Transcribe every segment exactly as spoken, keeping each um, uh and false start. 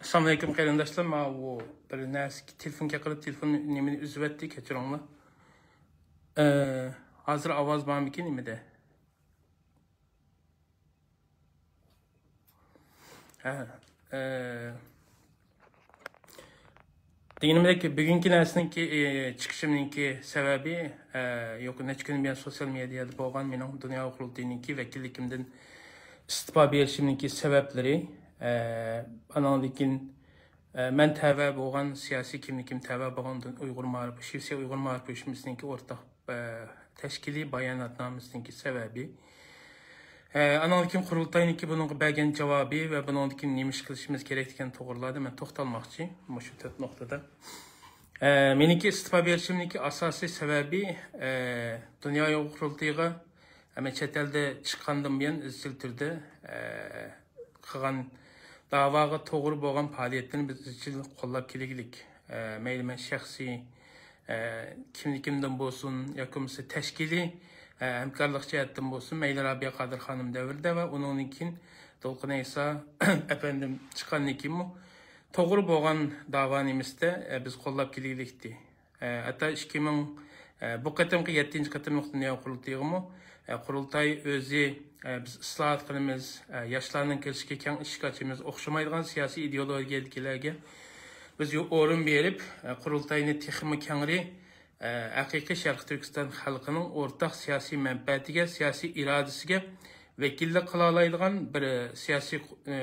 ئەسسالامۇئەلەيكۇم قېرىنداشلار، ماۋۇ بىر نەرسە، تېلېفون چېقىلىپ، تېلېفون نېمىنى ئۈزۈۋەتتى، كەچۈرۈڭلار. ئە، ھازىر ئاۋاز بارمىكىن نېمىدە؟ ھە، ئە، دېگىنىمدەك، بۈگۈنكى نەرسىنىڭكى، ئە، چىقىشىمنىڭكى سەۋەبى، ئە، يۇقىرى نەچچە كۈن بۇيان سوتسىيال مېدىيادا بولغان مېنىڭ دۇنيا قۇرۇلتىيىنىڭكى ۋەكىللىكىمدىن ئىستېپا بېرىشىمنىڭكى سەۋەبلىرى، ئە، ئاناندىن كېيىن، ئە، مەن تەۋە بولغان سىياسىي كىملىكىم تەۋە بولغان ئۇيغۇر مائارىپ، شىۋېتسىيە ئۇيغۇر مائارىپ ئۇيۇشمىسىنىڭكى ئورتاق، ئە، تەشكىلىي باياناتنامىسىنىڭكى سەۋەبى. ئە، ئاناندىن كېيىن قۇرۇلتاينىڭكى بۇنىڭغا بەرگەن جاۋابى ۋە بۇنىڭدىن كېيىن نېمە ئىش قىلىشىمىز كېرەكلىكىنى توغرىلاردا مەن توختالماقچى، مۇشۇ تۆت نۇقتىدا. ئە، مېنىڭكى ئىستېپا بېرىشىمنىڭكى ئاساسىي سەۋەبى، ئە، دۇنيا ئۇيغۇر قۇرۇلتىيىغا، ئە، مەن چەت ئەلدە چىققاندىن بۇيان ئىزچىل تۈردە، ئە، قىلغان داۋاغا توغرا بولغان پائالىيەتلىرىنى بىز ئىزچىل قوللاپ كېلىگلىك. ئە، مەيلى مەن شەخسىي، ئە، كىملىكىمدىن بولسۇن، ياكى بولمىسا تەشكىلىي، ئە، ھەمكارلىق جەھەتتىن بولسۇن، مەيلى رابىيە قادىر خانىم دەۋرىدە ۋە ئۇنىڭدىن كېيىن دولقۇن ئەيسا ئەپەندىم چىققاندىن كېيىنمۇ توغرا بولغان داۋا نېمىسىدە، ئە، بىز قوللاپ كېلىگلىكتى. ئە، ھەتتا ئىككى مىڭ، ئە، بۇ قېتىمقى يەتتىنچى قېتىملىق دۇنيا قۇرۇلتىيىغىمۇ، ئە، قۇرۇلتاي ئۆزى، ئە، بىز ئىسلاھات قىلىمىز، ئە، ياشلارنىڭ كېلىشىگە كەڭ ئىشىك ئاچىمىز، ئوخشىمايدىغان سىياسىي ئىدېئولوگىيەدىكىلەرگە بىز يو-، ئورۇن بېرىپ، ئە، قۇرۇلتاينى تېخىمۇ كەڭرى، ئە، ھەقىقىي شەرقىي تۈركىستان خەلقىنىڭ ئورتاق سىياسىي مەنپەئەتىگە، سىياسىي ئىرادىسىگە ۋەكىللىك قىلالايدىغان بىر، ئە، سىياسىي، ئە،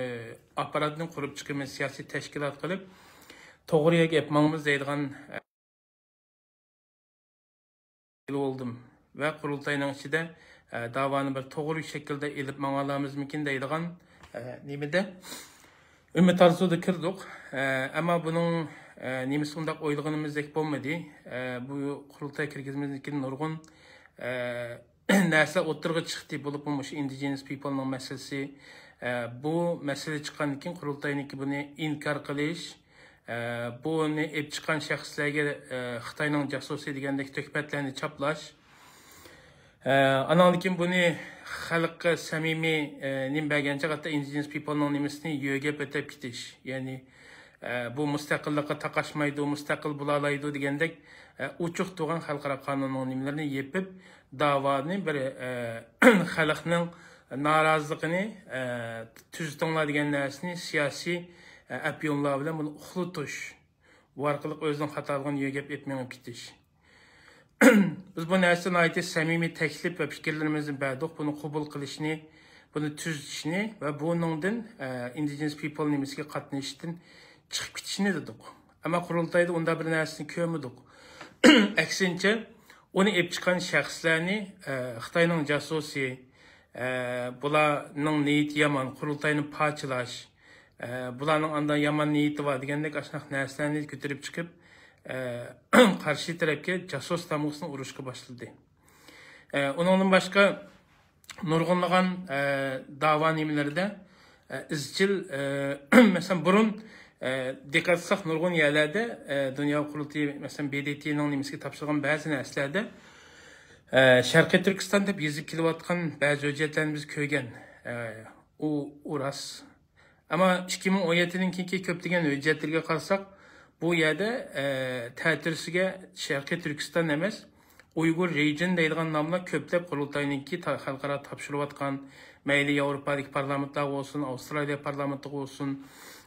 ئاپپاراتنى قۇرۇپ چىقىمىز، سىياسىي تەشكىلات قىلىپ، توغرا يەرگە ئېلىپ ماڭىمىز دەيدىغان، ئە، بولدۇم ۋە قۇرۇلتاينىڭ ئىچىدە، ئە، داۋانى بىر توغرا شەكىلدە ئېلىپ ماڭالامىزمىكىن دەيدىغان، ئە، نېمىدە ئۈمىد ئارزۇدا كىردۇق. ئە، ئەمما بۇنىڭ، ئە، نېمىسى ئۇنداق ئويلىغىنىمىزدەك بولمىدى. ئە، بۇ قۇرۇلتاي كىرگۈزمىدىن كېيىن نۇرغۇن، ئە، نەرسىلەر ئوتتۇرىغا چىقتى، بولۇپمۇ مۇشۇ ئىندىجېنس پىپلنىڭ مەسىلىسى. ئە، بۇ مەسىلە چىققاندىن كېيىن قۇرۇلتاينىڭكى بۇنى ئىنكار قىلىش، ئە، بۇنى ئېلىپ چىققان شەخسلەرگە، ئە، خىتاينىڭ جاسۇسى دېگەندەك تۆھمەتلەرنى چاپلاش. ئە، ئاناندىن كېيىن بۇنى خەلققە سەمىمىي، ئە، نېمە بەرگەن چاغدا ئىندىجېنس پىپلنىڭ نېمىسىنى يۆگەپ ئۆتەپ كېتىش. يەنى، ئە، بۇ مۇستەقىللىققا تاقاشمايدۇ، مۇستەقىل بولالايدۇ دېگەندەك، ئە، ئوچۇق تۇرغان خەلقئارا قانۇننىڭ نېمىلىرىنى يېپىپ، داۋانى بىر، ئە، خەلقنىڭ نارازىلىقىنى، ئە، تۈزىتىڭلار دېگەن نەرسىنى سىياسىي، ئە، ئەپيۇنلار بىلەن بۇنى ئۇخلىتىش. بۇ ئارقىلىق ئۆزىنىڭ خاتالىقىنى يۆگەپ ئېلىپ مېڭىپ كېتىش. بىز بۇ نەرسىدە ناھايىتى سەمىمىي تەكلىپ ۋە پىكىرلىرىمىزنى بەردۇق. بۇنى قوبۇل قىلىشنى، بۇنى تۈزىتىشنى ۋە بۇنىڭدىن، ئە، ئىندىجېنس پىپل نېمىسىگە قاتنىشىشتىن چىقىپ كېتىشنى دېدۇق. ئەمما قۇرۇلتايدا ئۇنداق بىر نەرسىنى كۆرمىدۇق. ئەكسىنچە، ئۇنى ئېلىپ چىققان شەخسلەرنى، ئە، خىتاينىڭ جاسۇسى، ئە، بۇلارنىڭ نىيىتى يامان، قۇرۇلتاينى پارچىلاش، ئە، بۇلارنىڭ ئاندا يامان نىيىتى بار دېگەندەك ئاشۇنداق نەرسىلەرنى كۆتۈرۈپ چىقىپ، ئە، قارشى تەرەپكە جاسۇس تامغىسىنى ئۇرۇشقا باشلىدى. ئە، ئۇنىڭدىن باشقا نۇرغۇنلىغان، ئە، داۋا نېمىلىرىدە، ئە، ئىزچىل، ئە، مەسىلەن، بۇرۇن، ئە، دىققەت قىلساق، نۇرغۇن يەرلەردە، ئە، دۇنيا قۇرۇلتىيى، مەسىلەن، ب د ت نىڭ نېمىسىگە تاپشۇرغان بەزى نەرسىلەردە، ئە، شەرقىي تۈركىستان دەپ يېزىپ كېلىۋاتقان بەزى ھۆججەتلەرنى بىز كۆرگەن. ئە، ئۇ، ئۇ راست. ئەمما ئىككى مىڭ ئون يەتتىدىن كېيىنكى كۆپلىگەن ھۆججەتلەرگە قارىساق، بۇ يەردە، ئە، تەتۈرىسىگە شەرقىي تۈركىستان ئەمەس، ئۇيغۇر رېجىن دەيدىغان ناملار كۆپلەپ قۇرۇلتاينىڭكى تا-، خەلقئارا تاپشۇرۇۋاتقان، مەيلى ياۋروپادىكى پارلامېنتلارغا بولسۇن، ئاۋسترالىيە پارلامېنتىغا بولسۇن،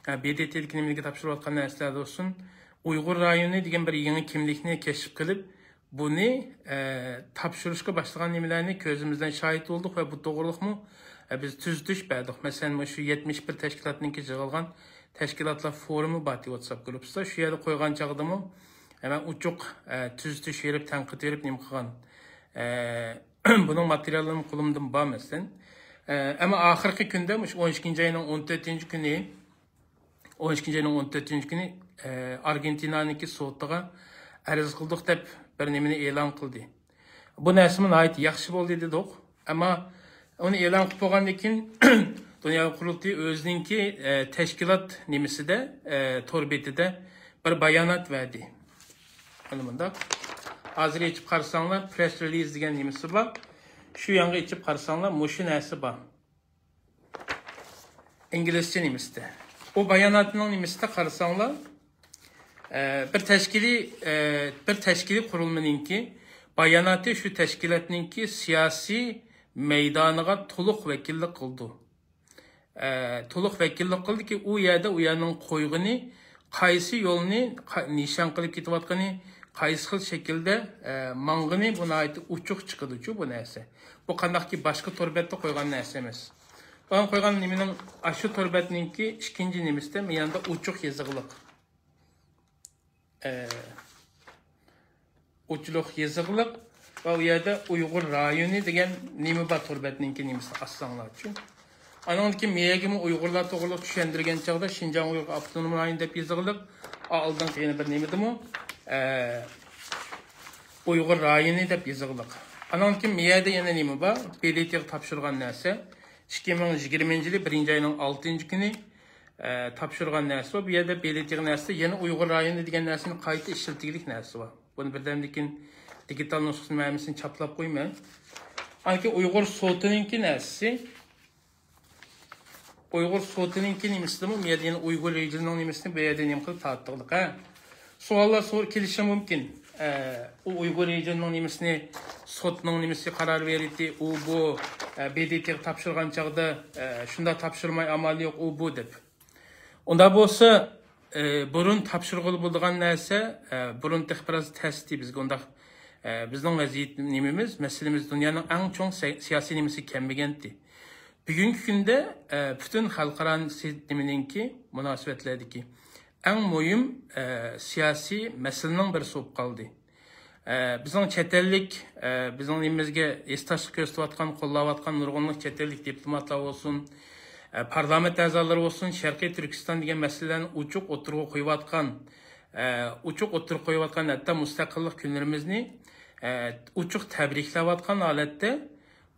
ئە، ب د ت دىكى نېمىلەرگە تاپشۇرۇۋاتقان نەرسىلەردە بولسۇن، ئۇيغۇر رايونى دېگەن بىر يېڭى كىملىكنى كەشىپ قىلىپ، بۇنى، ئە، تاپشۇرۇشقا باشلىغان نېمىلەرنى كۆزىمىزدىن شاھىت بولدۇق ۋە بۇ توغرىلىقمۇ، ئە، بىز تۈزىتىش بەردۇق. مەسىلەن، مۇشۇ يەتمىش بىر تەشكىلاتنىڭكى يىغىلغان تەشكىلاتلار فورۇمى بار واتساپ گۇرۇپپىسىدا. شۇ يەردە قويغان چاغدىمۇ، ئە، مەن ئوچۇق، ئە، تۈزىتىش بېرىپ، تەنقىد بېرىپ نېمە قىلغان. ئە، بۇنىڭ ماتېرىياللىرىمۇ قولۇمدىمۇ بار، مەسىلەن. ئە، ئەمما ئاخىرقى كۈندە، مۇشۇ ئون ئىككىنچى ئاينىڭ ئون تۆتىنچى كۈنى، ئون ئىككىنچى ئاينىڭ ئون تۆتىنچى كۈنى، ئە، ئارگېنتىنانىڭكى سوتىغا ئەرز قىلدۇق دەپ بىر نېمىنى ئېلان قىلدى. بۇ نەرسىمۇ ناھايىتى ياخشى بولدى دېدۇق. ئەمما ئۇنى ئېلان قىلىپ بولغاندىن كېيىن، دۇنيا قۇرۇلتىيى ئۆزىنىڭكى، ئە، تەشكىلات نېمىسىدە، ئە، تور بېتىدە بىر بايانات بەردى. مانا مۇنداق. ھازىر ئېچىپ قارىساڭلار، پرېس رېلىز دېگەن نېمىسى بار. شۇ يانغا ئېچىپ قارىساڭلار، مۇشۇ نەرسە بار. ئىنگلىزچە نېمىسىدە. ئۇ باياناتنىڭ نېمىسىدە قارىساڭلار، ئە، بىر تەشكىلىي، ئە، بىر تەشكىلىي قۇرۇلمىنىڭكى باياناتى شۇ تەشكىلاتنىڭكى سىياسىي مەيدانىغا تولۇق ۋەكىللىك قىلىدۇ. ئە، تولۇق ۋەكىللىك قىلدىكى، ئۇ يەردە ئۇ يەرنىڭ قويغىنى، قايسى يولنى قا-، نىشان قىلىپ كېتىۋاتقىنى، قايسى خىل شەكىلدە، ئە، ماڭغىنى بۇ ناھايىتى ئوچۇق چىقىدۇچۇ بۇ نەرسە. بۇ قانداقكى باشقا تور بەتتە قويغان نەرسە ئەمەس. بۇ قويغان نېمىنىڭ، ئاشۇ تور بەتنىڭكى ئىككىنچى نېمىسىدە مەيداندا ئوچۇق يېزىقلىق. ئە، ئوچۇق يېزىقلىق ۋە ئۇ يەردە ئۇيغۇر رايونى دېگەن نېمە بار تور بەتنىڭكى نېمىسىنى ئاچساڭلارچۇ. ئانىڭدىن كېيىن مېيەگىمۇ ئۇيغۇرلار توغرىلىق چۈشەندۈرگەن چاغدا شىنجاڭ ئۇيغۇر ئاپتونوم رايونى دەپ يېزىقلىق، ئا، ئالدىنقى يەنە بىر نېمىدىمۇ، ئە، ئۇيغۇر رايونى دەپ يېزىقلىق. ئانىڭدىن كېيىن مېيەدە يەنە نېمە بار؟ بې دې تېغا تاپشۇرغان نەرسە. ئىككى مىڭ يىگىرمىنچى يىلى بىرىنچى ئاينىڭ ئالتىنچى كۈنى، ئە، تاپشۇرغان نەرسە بار. بۇ يەردە بې دې تېغا نەرسىدە يەنە ئۇيغۇر رايونى دېگەن نەرسىنى قايتا ئىشلىتىگلىك نەرسە بار. بۇنى بىردەمدىن كېيىن دىگىتال نۇسخىسىنى ھەممىسىنى چاپلاپ قويىمەن. ئانكى ئۇيغۇر سوتىنىڭكى نەرسىسى، ئۇيغۇر سوتىنىڭكى نېمىسىدىمۇ بۇ يەردە يەنە ئۇيغۇر رېجىنىڭ نېمىسىنى بۇ يەردە نېمە قىلىپ تارتتۇقلۇق، ھە؟ سوئاللار سور-، كېلىشى مۇمكىن. ئە، ئۇ ئۇيغۇر رېجىنىڭ نېمىسىنى سوتنىڭ نېمىسى قارار بېرىتتى، ئۇ بۇ، ئە، بې دې تېغا تاپشۇرغان چاغدا، ئە، شۇنداق تاپشۇرماي ئامال يوق، ئۇ بۇ دەپ. ئۇنداق بولسا، ئە، بۇرۇن تاپشۇرغىلى بولىدىغان نەرسە، ئە، بۇرۇن تېخى بىراز تەستى بىزگە ئۇنداق، ئە، بىزنىڭ ۋەزىيەت نېمىمىز، مەسىلىمىز دۇنيانىڭ ئەڭ چوڭ سە-، سىياسىي نېمىسى كەلمىگەنتى. بۈگۈنكى كۈندە، ئە، پۈتۈن خەلقئارا سى-، نېمىنىڭكى مۇناسىۋەتلەردىكى ئەڭ مۇھىم، ئە، سىياسىي مەسىلىنىڭ بىرسى بولۇپ قالدى. ئە، بىزنىڭ چەت ئەللىك، ئە، بىزنىڭ نېمىمىزگە ھېسداشلىق كۆرسىتىۋاتقان، قوللاۋاتقان نۇرغۇنلۇق چەت ئەللىك دىپلوماتلار بولسۇن، ئە، پارلامېنت ئەزالىرى بولسۇن، شەرقىي تۈركىستان دېگەن مەسىلىلەرنى ئوچۇق ئوتتۇرىغا قويۇۋاتقان، ئە، ئوچۇق ئوتتۇرىغا قويۇۋاتقان، ھەتتا مۇستەقىللىق كۈنلىرىمىزنى، ئە، ئوچۇق تەبرىكلەۋاتقان ھالەتتە،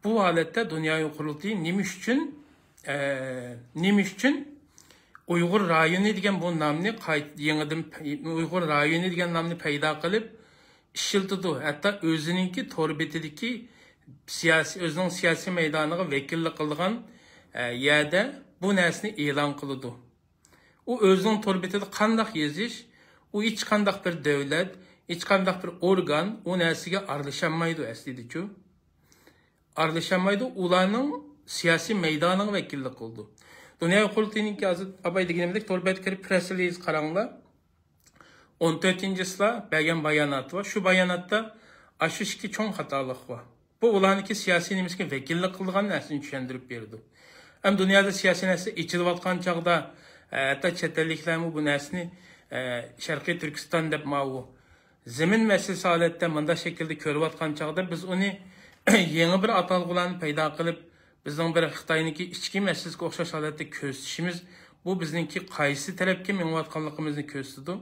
بۇ ھالەتتە دۇنيا قۇرۇلتىيى نېمە ئۈچۈن، ئە، نېمە ئۈچۈن ئۇيغۇر رايونى دېگەن بۇ نامنى قايت-، يېڭىدىن پ-، ئۇيغۇر رايونى دېگەن نامنى پەيدا قىلىپ ئىشلىتىدۇ؟ ھەتتا ئۆزىنىڭكى تور بېتىدىكى سىياسىي، ئۆزىنىڭ سىياسىي مەيدانىغا ۋەكىللىك قىلىدىغان، ئە، يەردە بۇ نەرسىنى ئېلان قىلىدۇ. ئۇ ئۆزىنىڭ تور بېتىدە قانداق يېزىش، ئۇ ھېچقانداق بىر دۆلەت، ھېچقانداق بىر ئورگان ئۇ نەرسىگە ئارىلىشالمايدۇ ئەسلىدىچۇ. ئارىلىشالمايدۇ، ئۇلارنىڭ سىياسىي مەيدانىغا ۋەكىللىك قىلىدۇ. دۇنيا قۇرۇلتىيىنىڭكى ھازىر ئاباي دېگىنىمدەك تور بەتكە كىرىپ پرېس رېلىز قاراڭلار. ئون تۆتىنچى چىسلا بەرگەن باياناتى بار. شۇ باياناتتا ئاشۇ ئىككى چوڭ خاتالىق بار. بۇ ئۇلارنىڭكى سىياسىي نېمىسىگە ۋەكىللىك قىلىدىغان نەرسىنى چۈشەندۈرۈپ بېرىدۇ. ھەم دۇنيادا سىياسىي نەرسە ئېچىلىۋاتقان چاغدا، ئە، ھەتتا چەت ئەللىكلەرمۇ بۇ نەرسىنى، ئە، شەرقىي تۈركىستان دەپ ماۋۇ زېمىن مەسىلىسى ھالەتتە مۇنداق شەكىلدە كۆرۈۋاتقان چاغدا بىز ئۇنى يېڭى بىر ئاتالغۇلارنى پەيدا قىلىپ، بىزنىڭ بىر خىتاينىڭكى ئىچكى مەسىلىسىگە ئوخشاش ھالەتتە كۆرسىتىشىمىز، بۇ بىزنىڭكى قايسى تەرەپكە مېڭىۋاتقانلىقىمىزنى كۆرسىتىدۇ.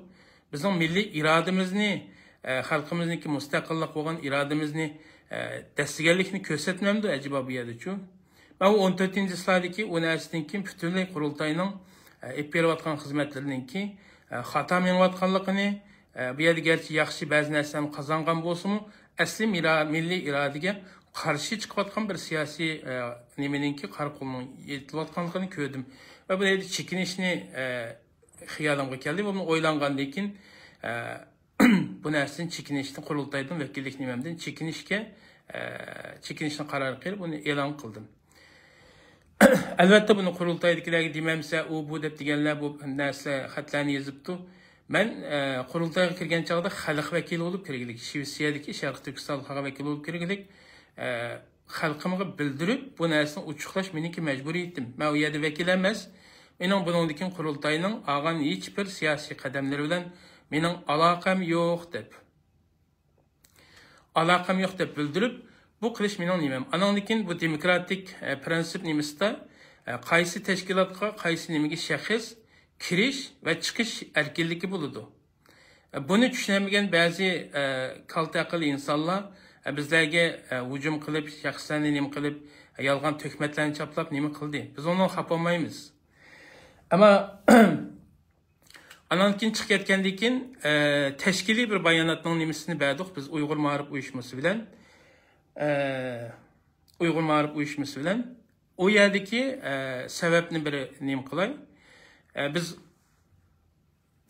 بىزنىڭ مىللىي ئىرادىمىزنى، ئە، خەلقىمىزنىڭكى مۇستەقىللىق بولغان ئىرادىمىزنى، ئە، دەسسىگەنلىكنى كۆرسەتمەمدۇ ئەجەبا بۇ يەردىچۇ؟ مەن ئۇ ئون تۆتىنچى چىسلادىكى ئۇ نەرسىدىن كېيىن پۈتۈنلەي قۇرۇلتاينىڭ، ئە، ئېلىپ بېرىۋاتقان خىزمەتلىرىنىڭكى، ئە، خاتا مېڭىۋاتقانلىقىنى، ئە، بۇ يەردە گەرچە ياخشى بەزى نەرسىلەرنى قازانغان بولسىمۇ، ئەسلى مىرا-، مىللىي ئىرادىگە قارشى چىقىۋاتقان بىر سىياسىي، ئە، نېمىنىڭكى قارا قولنىڭ يېتىلىۋاتقانلىقىنى كۆردۈم. ۋە بۇ يەردە چېكىنىشنى، ئە، خىيالىمغا كەلدى. بۇنى ئويلانغاندىن كېيىن، ئە، بۇ نەرسىدىن چېكىنىشنى، قۇرۇلتايدىن ۋەكىللىك نېمەمدىن چېكىنىشكە، ئە، چېكىنىشنى قارار قىلىپ، ئۇنى ئېلان قىلدىم. ئەلۋەتتە، بۇنى قۇرۇلتايدىكىلەرگە دېمەمسە، ئۇ، بۇ دەپ دېگەنلەر بۇ نەرسىلەر، خەتلەرنى يېزىپتۇ. مەن، ئە، قۇرۇلتايغا كىرگەن چاغدا خەلق ۋەكىلى بولۇپ كىرگىلىك، شىۋېتسىيەدىكى شەرقىي تۈركىستان خەلق ۋەكىلى بولۇپ كىرگىلىك، ئە، خەلقىمغا بىلدۈرۈپ، بۇ نەرسىنى ئوچۇقلاش مېنىڭكى مەجبۇرىيىتىم. مەن ئۇ يەردە ۋەكىل ئەمەس. مېنىڭ بۇنىڭدىن كېيىن قۇرۇلتاينىڭ ئالغان ھېچ بىر سىياسىي قەدەملىرى بىلەن مېنىڭ ئالاقەم يوق دەپ. ئالاقەم يوق دەپ بىلدۈرۈپ، بۇ قىلىش مېنىڭ نېمەم. ئانىڭدىن كېيىن بۇ دېموكراتىك، ئە، پىرىنسىپ نېمىسىدا، ئە، قايسى تەشكىلاتقا، قايسى نېمىگە شەخس كىرىش ۋە چىقىش ئەركىنلىكى بولىدۇ. ئە، بۇنى چۈشىنەلمىگەن بەزى، ئە، كالتە ئەقىل ئىنسانلار، ئە، بىزلەرگە، ئە، ھۇجۇم قىلىپ، شەخسلەرنى نېمە قىلىپ، يالغان تۆھمەتلەرنى چاپلاپ نېمە قىلدى. بىز ئۇنىڭغا خاپا بولمايمىز. ئەمما ئانان كېيىن چىقىپ كەتكەندىن كېيىن، ئە، تەشكىلىي بىر باياناتنىڭ نېمىسىنى بەردۇق بىز ئۇيغۇر مائارىپ ئۇيۇشمىسى بىلەن. ئە، ئۇيغۇر مائارىپ ئۇيۇشمىسى بىلەن. ئۇ يەردىكى، ئە، سەۋەبنى بىر نېمە قىلاي. ئە، بىز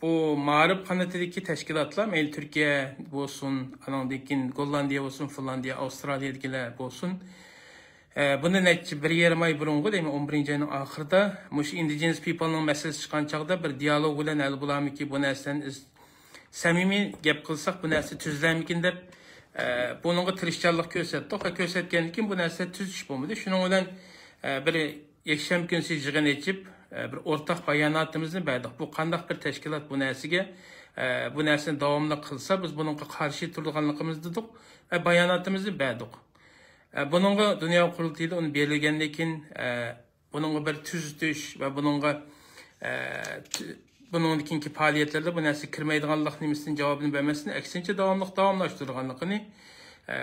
بۇ مائارىپ قانىتىدىكى تەشكىلاتلار، مەيلى تۈركىيە بولسۇن، ئانىڭدىن كېيىن گوللاندىيە بولسۇن، فىنلاندىيە، ئاۋسترالىيەدىكىلەر بولسۇن، ئە، بۇنى نەچچە، بىر يېرىم ئاي بۇرۇنغۇ دەيمەن، ئون بىرىنچى ئاينىڭ ئاخىرىدا مۇشۇ ئىندىجېنس پىپلنىڭ مەسىلىسى چىققان چاغدا بىر دىيالوگ بىلەن ھەل بولارمىكى، بۇ نەرسىلەرنى ئىز-، سەمىمىي گەپ قىلساق، بۇ نەرسە تۈزۈلەرمىكىن دەپ، ئە، بۇنىڭغا تىرىشچانلىق كۆرسەتتۇق ۋە كۆرسەتكەندىن كېيىن بۇ نەرسىلەر تۈزۈش بولمىدى. شۇنىڭ بىلەن، ئە، بىر يەكشەنبە كۈنىسى يىغىن ئېچىپ، ئە، بىر ئورتاق باياناتىمىزنى بەردۇق. بۇ قانداق بىر تەشكىلات بۇ نەرسىگە، ئە، بۇ نەرسىنى داۋاملىق قىلسا، بىز بۇنىڭغا قارشى تۇرىدىغانلىقىمىزنى دېدۇق ۋە باياناتىمىزنى بەردۇق. ئە، بۇنىڭغا دۇنيا قۇرۇلتىيىدا ئۇنى بېرىلگەندىن كېيىن، ئە، بۇنىڭغا بىر تۈزىتىش ۋە بۇنىڭغا، ئە، تۈ-، بۇنىڭدىن كېيىنكى پائالىيەتلەردە بۇ نەرسە كىرمەيدىغانلىق نېمىسىنى جاۋابىنى بەرمەستىن، ئەكسىنچە داۋاملىق داۋاملاشتۇرىدىغانلىقىنى، ئە،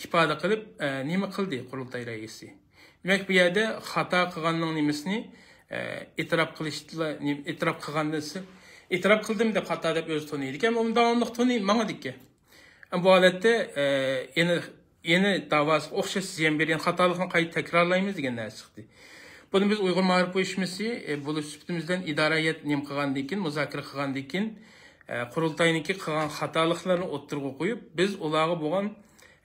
ئىپادە قىلىپ، ئە، نېمە قىلدى قۇرۇلتاي رەئىسى؟ دېمەك، بۇ يەردە خاتا قىلغاننىڭ نېمىسىنى، ئە، ئېتىراپ قىلىشلا، نېمە، ئېتىراپ قىلغاننى، ئېتىراپ قىلدىم دەپ خاتا دەپ ئۆزى تونۇيدىكەن، ئۇنى داۋاملىق تونۇي ماڭىدىكەن. بۇ ھالەتتە، ئە، يەنە، يەنە داۋاسىغا ئوخشاش زىيان بەرگەن خاتالىقنى قايتا تەكرارلايمىز دېگەن نەرسە چىقتى. بۇنى بىز ئۇيغۇر مائارىپ ئۇيۇشمىسى، ئە، بولۇش سۈپىتىمىز بىلەن ئىدارە ھەيئەت نېمە قىلغاندىن كېيىن، مۇزاكىرە قىلغاندىن كېيىن، ئە، قۇرۇلتاينىڭكى قىلغان خاتالىقلىرىنى ئوتتۇرىغا قويۇپ، بىز ئۇلارغا بولغان،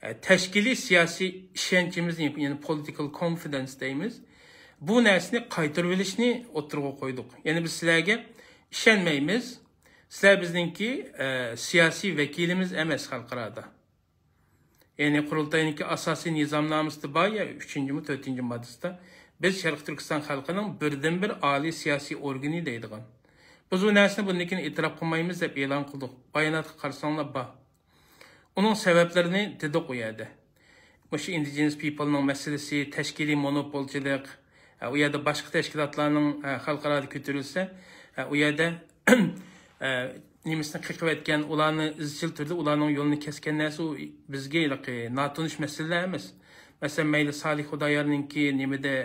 ئە، تەشكىلىي سىياسىي ئىشەنچىمىزنى، يەنى political confidence دەيمىز، بۇ نەرسىنى قايتۇرۇۋېلىشنى ئوتتۇرىغا قويدۇق. يەنى بىز سىلەرگە ئىشەنمەيمىز، سىلەر بىزنىڭكى، ئە، سىياسىي ۋەكىلىمىز ئەمەس خەلقئارادا. يەنى قۇرۇلتاينىڭكى ئاساسىي نىزامنامىسىدا بار يا ئۈچىنچىمۇ، تۆتىنچى ماددىسىدا بىز شەرقىي تۈركىستان خەلقىنىڭ بىردىنبىر ئالىي سىياسىي ئورگىنى دەيدىغان. بىز ئۇ نەرسىنى بۇندىن كېيىن ئېتىراپ قىلمايمىز دەپ ئېلان قىلدۇق. باياناتقا قارىساڭلار بار. ئۇنىڭ سەۋەبلىرىنى دېدۇق ئۇ يەردە. مۇشۇ ئىندىجېنس پىپلنىڭ مەسىلىسى، تەشكىلىي مونوپولچىلىق، ئە، ئۇ يەردە باشقا تەشكىلاتلارنىڭ، ئە، خەلقئارادا كۆتۈرۈلسە، ئە، ئۇ يەردە، ئە، نېمىسىنى قېقىۋەتكەن، ئۇلارنى ئىزچىل تۈردە ئۇلارنىڭ يولىنى كەسكەن نەرسە، ئۇ بىزگە ھېلىقى ناتونۇش مەسىلىلەر ئەمەس. مەسىلەن، مەيلى سالىھ خۇدايارنىڭكى نېمىدە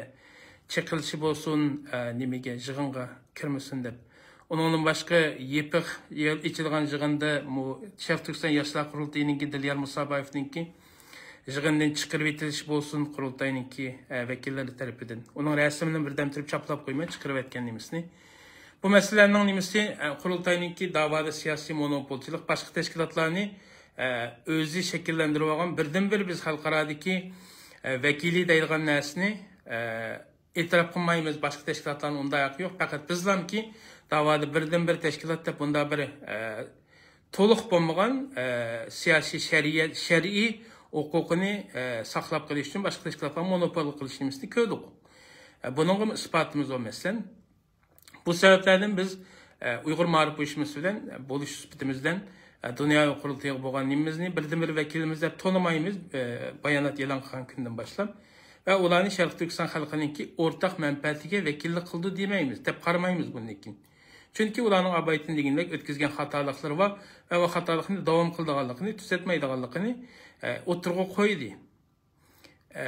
چېقىلىشى بولسۇن، ئە، نېمىگە، يىغىنغا كىرمىسۇن دەپ. ئۇنىڭدىن باشقا يېپىق يول ئېچىلغان يىغىندا مۇ-، شەرقىي تۈركىستان ياشلار قۇرۇلتىيىنىڭكى دىليار مۇسابايېۋنىڭكى يىغىندىن چىقىرىۋېتىلىشى بولسۇن، قۇرۇلتاينىڭكى، ئە، ۋەكىللىرى تەرىپىدىن. ئۇنىڭ رەسىمىنى بىردەم تۇرۇپ چاپلاپ قويماي، چىقىرىۋەتكەن نېمىسىنى. بۇ مەسىلىلەرنىڭ نېمىسى، ئە، قۇرۇلتاينىڭكى داۋادا سىياسىي مونوپولچىلىق، باشقا تەشكىلاتلارنى، ئە، ئۆزى شەكىللەندۈرۈۋالغان بىردىنبىر بىز خەلقئارادىكى، ئە، ۋەكىلى دەيدىغان نەرسىنى، ئە، ئېتىراپ قىلمايمىز، باشقا تەشكىلاتلارنىڭ ئۇنداق ھەققى يوق. پەقەت بىزلامكى داۋادا بىردىنبىر تەشكىلات دەپ بۇنداق بىر، ئە، تولۇق بولمىغان، ئە، سىياسىي شەرىئەت، شەرئىي ھوقۇقىنى، ئە، ساقلاپ قېلىش ئۈچۈن باشقا تەشكىلاتلارغا مونوپول قىلىش نېمىسىنى كۆردۇق. ئە، بۇنىڭغىمۇ ئىسپاتىمىز بار، مەسىلەن. بۇ سەۋەبلەردىن بىز، ئە، ئۇيغۇر مائارىپ ئۇيۇشمىسى بىلەن، ئە، بولۇش سۈپىتىمىز بىلەن، ئە، دۇنيا قۇرۇلتىيىغا بولغان نېمىمىزنى بىردىنبىر ۋەكىلىمىز دەپ تونۇمايمىز، ئە، بايانات ئېلان قىلغان كۈندىن باشلاپ. ۋە ئۇلارنى شەرقىي تۈركىستان خەلقىنىڭكى ئورتاق مەنپەئەتىگە ۋەكىللىك قىلىدۇ دېمەيمىز، دەپ قارىمايمىز بۇندىن كېيىن. چۈنكى ئۇلارنىڭ ئابايتىن دېگىنىدەك ئۆتكۈزگەن خاتالىقلىرى بار ۋە ئۇ خاتالىقنى داۋام قىلىدىغانلىقىنى، تۈزەتمەيدىغانلىقىنى، ئە، ئوتتۇرىغا قويدى. ئە،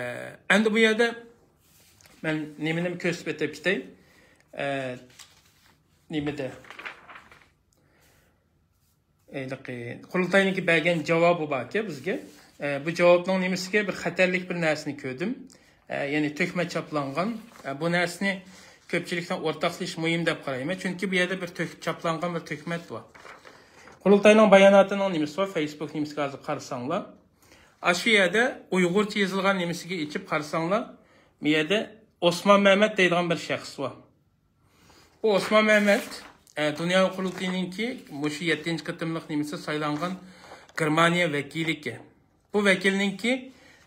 ئەمدى بۇ يەردە مەن نېمىنى كۆرسىتىپ ئۆتۈپ كېتەي. ئە، نېمىدە؟ ھېلىقى قۇرۇلتاينىڭكى بەرگەن جاۋابى باركەن بىزگە. ئە، بۇ جاۋابنىڭ نېمىسىگە بىر خەتەرلىك بىر نەرسىنى كۆردۈم. ئە، يەنى تۆھمەت چاپلانغان. ئە، بۇ نەرسىنى كۆپچىلىكنىڭ ئورتاقلىشىشى مۇھىم دەپ قارايمەن. چۈنكى بۇ يەردە بىر تۆھمەت چاپلانغان بىر تۆھمەت بار. قۇرۇلتاينىڭ باياناتىنىڭ نېمىسى بار؟ فېيسبۇك نېمىسىگە ھازىر قارىساڭلار. ئاشۇ يەردە ئۇيغۇرچە يېزىلغان نېمىسىگە ئېچىپ قارىساڭلار، بۇ يەردە ئوسمان مەمەت دەيدىغان بىر شەخس بار. بۇ ئوسمان مەمەت، ئە، دۇنيا قۇرۇلتىيىنىڭكى مۇشۇ يەتتىنچى قېتىملىق نېمىسى سايلانغان گېرمانىيە ۋەكىلى ئىكەن. بۇ ۋەكىلنىڭكى،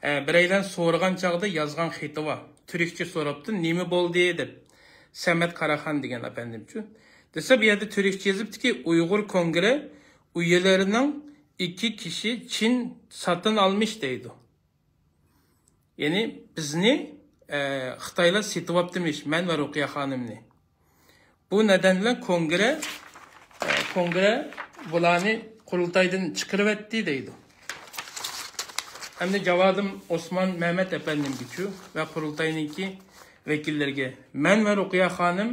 ئە، بىرەيلەن سورىغان چاغدا يازغان خېتى بار. تۈركچە سوراپتۇ، نېمە بولدى دەپ. سەمەت قاراخان دېگەن ئەپەندىمچۇ. دېسە، بۇ يەردە تۈركچە يېزىپتىكى، ئۇيغۇر كونگرې ئۈيىلىرىنىڭ ئىككى كىشى چىن ساتىن ئالمىش دەيدۇ. يەنى بىزنى، ئە، خىتايلار سېتىۋاپتىمىش، مەن ۋە رۇقىيە خانىمنى. بۇ نەدەن بىلەن كونگرې، ئە، كونگرې بۇلارنى قۇرۇلتايدىن چىقىرىۋەتتى دەيدۇ. ئەمدى جاۋابىم ئوسمان مەمەت ئەپەندىمگىچۇ ۋە قۇرۇلتاينىڭكى ۋەكىللىرىگە، مەن ۋە رۇقىيە خانىم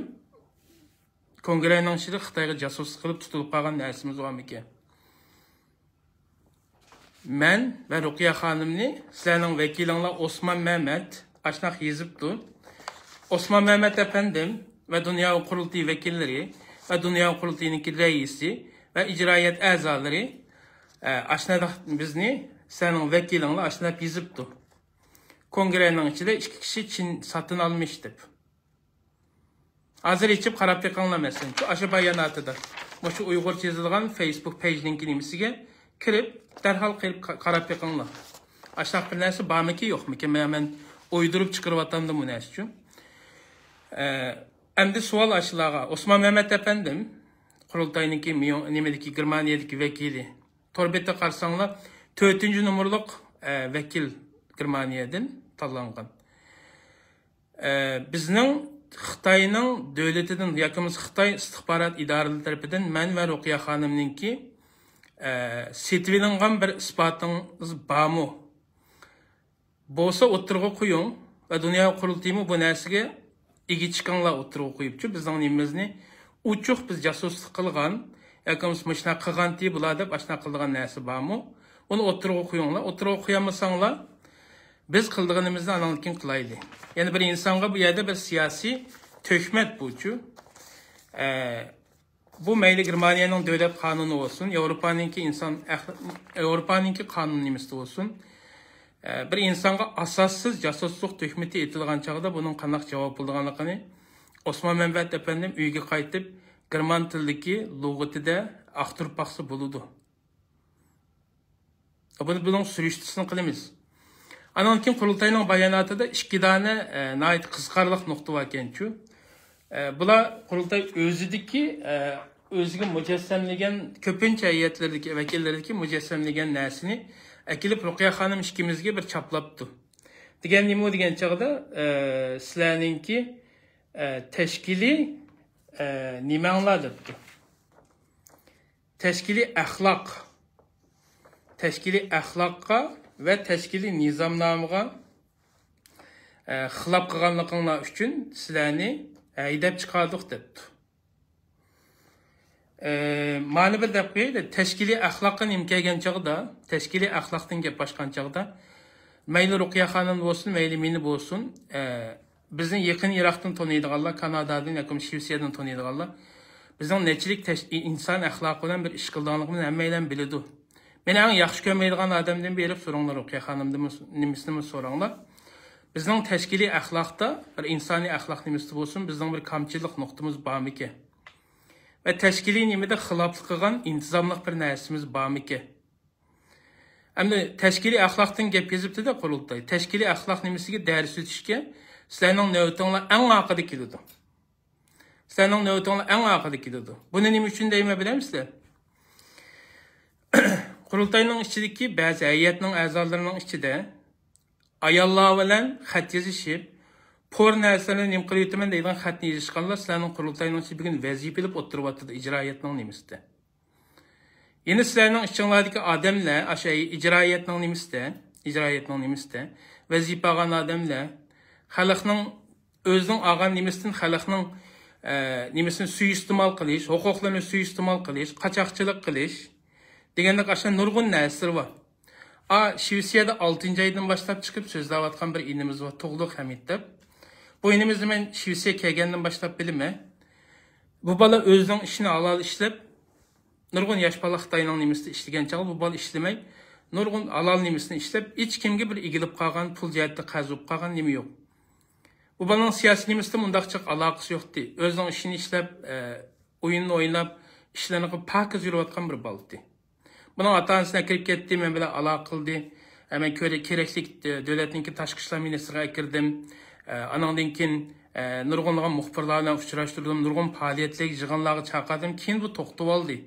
كونگرېنىڭ ئىچىدە خىتايغا جاسۇسلۇق قىلىپ تۇتۇلۇپ قالغان نەرسىمىز بارمىكەن؟ مەن ۋە رۇقىيە خانىمنى سىلەرنىڭ ۋەكىلىڭلار ئوسمان مەمەت ئاشۇنداق يېزىپتۇ. ئوسمان مەمەت ئەپەندىم ۋە دۇنيا قۇرۇلتىيى ۋەكىللىرى ۋە دۇنيا قۇرۇلتىيىنىڭكى رەئىسى ۋە ئىجرائىيەت ئەزالىرى، ئە، ئاشۇنداق بىزنى، سەنىڭ ۋەكىلىڭلار ئاشۇنداق يېزىپتۇ. كونگرېنىڭ ئىچىدە ئىككى كىشى چىن ساتىن ئالمىش دەپ. ھازىر ئېچىپ قاراپ بېقىڭلار، مەسىلەن، شۇ ئاشۇ باياناتىدا، مۇشۇ ئۇيغۇرچە يېزىلغان فېيسبۇك پېيجنىڭكى نېمىسىگە كىرىپ، دەرھال كىرىپ قا-، قاراپ بېقىڭلار. ئاشۇنداق بىر نەرسە بارمىكى، يوقمىكى؟ مەن، مەن ئويدۇرۇپ چىقىرىۋاتامدىم بۇ نەرسە ئۈچۈن. ئە، ئەمدى سوئال ئاشۇلارغا. ئوسمان مەمەت ئەپەندىم، قۇرۇلتاينىڭكى ميۇ-، نېمىدىكى، گېرمانىيەدىكى ۋەكىلى. تور بېتىگە قارىساڭلار، تۆتىنچى نومۇرلۇق، ئە، ۋەكىل گېرمانىيەدىن تاللانغان. ئە، بىزنىڭ خىتاينىڭ دۆلىتىدىن ياكى بولمىسا خىتاي ئىستىخبارات ئىدارىلىرى تەرىپىدىن مەن ۋە رۇقىيە خانىمنىڭكى، ئە، سېتىۋېلىنغان بىر ئىسپاتىڭىز بارمۇ؟ بولسا ئوتتۇرىغا قويۇڭ ۋە دۇنيا قۇرۇلتىيىمۇ بۇ نەرسىگە ئىگە چىقىڭلار ئوتتۇرىغا قويۇپچۇ، بىزنىڭ نېمىمىزنى ئوچۇق بىز جاسۇسلۇق قىلغان ياكى بولمىسا مۇشۇنداق قىلغانتى بۇلار دەپ ئاشۇنداق قىلىدىغان نەرسە بارمۇ؟ ئۇنى ئوتتۇرىغا قويۇڭلار. ئوتتۇرىغا قويالمىساڭلار، بىز قىلىدىغىنىمىزنى ئاناڭدىن كېيىن قىلايلى. يەنە بىر ئىنسانغا بۇ يەردە بىر سىياسىي تۆھمەت بۇچۇ. ئە، بۇ مەيلى گېرمانىيەنىڭ دۆلەت قانۇنى بولسۇن، ياۋروپانىڭكى ئىنسان ئەخ-، ياۋروپانىڭكى قانۇن نېمىسىدە بولسۇن، ئە، بىر ئىنسانغا ئاساسسىز جاسۇسلۇق تۆھمىتى ئېتىلغان چاغدا بۇنىڭ قانداق جاۋاب بولىدىغانلىقىنى ئوسمان مەمەت ئەپەندىم ئۆيىگە قايتىپ، گېرمان تىلىدىكى لۇغىتىدە ئاختۇرۇپ باقسا بولىدۇ. بۇنى، بۇنىڭ سۈرۈشتىسىنى قىلىمىز. ئانان كېيىن قۇرۇلتاينىڭ باياناتىدا ئىككى دانە، ئە، ناھايىتى قىزىقارلىق نۇقتا باركەنچۇ. ئە، بۇلار قۇرۇلتاي ئۆزىدىكى، ئە، ئۆزىگە مۇجەسسەملىگەن، كۆپىنچە ھەيئەتلىرىدىكى، ۋەكىللىرىدىكى مۇجەسسەملىگەن نەرسىنى ئەكېلىپ رۇقىيە خانىم ئىككىمىزگە بىر چاپلاپتۇ. دېگەن نېمە دېگەن چاغدا، ئە، سىلەرنىڭكى، ئە، تەشكىلىي، ئە، نېمەڭلار دەپتۇ. تەشكىلىي ئەخلاق، تەشكىلىي ئەخلاققا ۋە تەشكىلىي نىزامنامىغا، ئە، خىلاپ قىلغانلىقىڭلار ئۈچۈن سىلەرنى ھەيدەپ چىقاردۇق دەپتۇ. ئە، مانا بىر دەپ قويايلى، تەشكىلىي ئەخلاققا نېمە كەلگەن چاغدا، تەشكىلىي ئەخلاقتىن گەپ ئاچقان چاغدا، مەيلى رۇقىيە خانىم بولسۇن، مەيلى مېنى بولسۇن، ئە، بىزنى يېقىن يىراقتىن تونۇيدىغانلار، كانادادىن ياكى شىۋېتسىيەدىن تونۇيدىغانلار، بىزنىڭ نەچچىلىك تەش-، ئىنسان ئەخلاقى بىلەن بىر ئىش قىلىدىغانلىقىمىزنى ھەممەيلەن بىلىدۇ. مېنى ئەڭ ياخشى كۆرمەيدىغان ئادەمدىن بېرىپ سورۇڭلار، رۇقىيە خانىمدىنمۇ، نېمىسىنىمۇ سوراڭلار. بىزنىڭ تەشكىلىي ئەخلاقتا، بىر ئىنسانىي ئەخلاق نېمىسىدە بولسۇن، بىزنىڭ بىر كامچىلىق نۇقتىمىز بارمىكەن؟ ۋە تەشكىلىي نېمىدە خىلاپلىق قىلغان، ئىنتىزاملىق بىر نەرسىمىز بارمىكەن؟ ئەمدى تەشكىلىي ئەخلاقتىن گەپ يېزىپتۇ-دە قۇرۇلتاي. تەشكىلىي ئەخلاق نېمىسىگە دەرس ئۆتۈشكە سىلەرنىڭ نۆۋىتىڭلار ئەڭ ئارقىدا كېلىدۇ. سىلەرنىڭ نۆۋىتىڭلار ئەڭ ئارقىدا كېلىدۇ. بۇنى نېمە ئۈچۈن دەيمەن بىلەمسىلەر؟ قۇرۇلتاينىڭ ئىچىدىكى بەزى ھەيئەتنىڭ ئەزالىرىنىڭ ئىچىدە ئاياللار بىلەن خەت يېزىشىپ، پور نەرسىلەرنى نېمە قىلىۋېتىمەن دەيدىغان خەتنى يېزىشقانلار سىلەرنىڭ قۇرۇلتاينىڭ ئىچىدە بۈگۈن ۋەزىپە ئېلىپ ئولتۇرۇۋاتىدۇ ئىجرائىيەتنىڭ نېمىسىدە. يەنە سىلەرنىڭ ئىچىڭلاردىكى ئادەملەر، ئاشۇ ئىجرائىيەتنىڭ نېمىسىدە، ئىجرائىيەتنىڭ نېمىسىدە ۋەزىپە ئالغان ئادەملەر خەلقنىڭ ئۆزىنىڭ ئالغان نېمىسىدىن خەلقنىڭ، ئە، نېمىسىنى سۇيىئىستېمال قىلىش، ھوقۇقلىرىنى سۇيىئىستېمال قىلىش، قاچاقچىلىق قىلىش دېگەندەك ئاشۇ نۇرغۇن نەرسىلەر بار. ئا، شىۋېتسىيەدە ئالتىنچى ئايدىن باشلاپ چىقىپ سۆزلەۋاتقان بىر ئىنىمىز بار، تۇغلۇق ھەمىد دەپ. بۇ ئىنىمىزنى مەن شىۋېتسىيەگە كەلگەندىن باشلاپ بىلىمەن. بۇ بالا ئۆزىنىڭ ئىشىنى ھالال ئىشلەپ، نۇرغۇن ياش بالا خىتاينىڭ نېمىسىدە ئىشلىگەن چاغدا بۇ بالا ئىشلىمەي، نۇرغۇن ھالال نېمىسىنى ئىشلەپ، ھېچكىمگە بىر ئېگىلىپ قالغان، پۇل جەھەتتە قەرز بولۇپ قالغان نېمە يوق. بۇ بالىنىڭ سىياسىي نېمىسىدە مۇنداق جىق ئالاقىسى يوقتى. ئۆزىنىڭ ئىشىنى ئىشلەپ، ئە، ئويۇنىنى ئويناپ، ئىشلىرىنى قىلىپ پاكىز يۈرۈۋاتقان بىر بالىتى. بۇنىڭ ئاتا-ئانىسىنى ئەكىرىپ كەتتى، مەن بىلەن ئالاقە قىلدى. ئە، مەن كۆرە-، كېرەكلىك، ئە، دۆلەتنىڭكى تاشقى ئىشلار مىنىستىرىغا ئەكىردىم. ئە، ئانىڭدىن كېيىن، ئە، نۇرغۇنلىغان مۇخبىرلار بىلەن ئۇچراشتۇردۇم، نۇرغۇن پائالىيەتلەرگە، يىغىنلارغا چاقىردىم. كېيىن بۇ توختىۋالدى.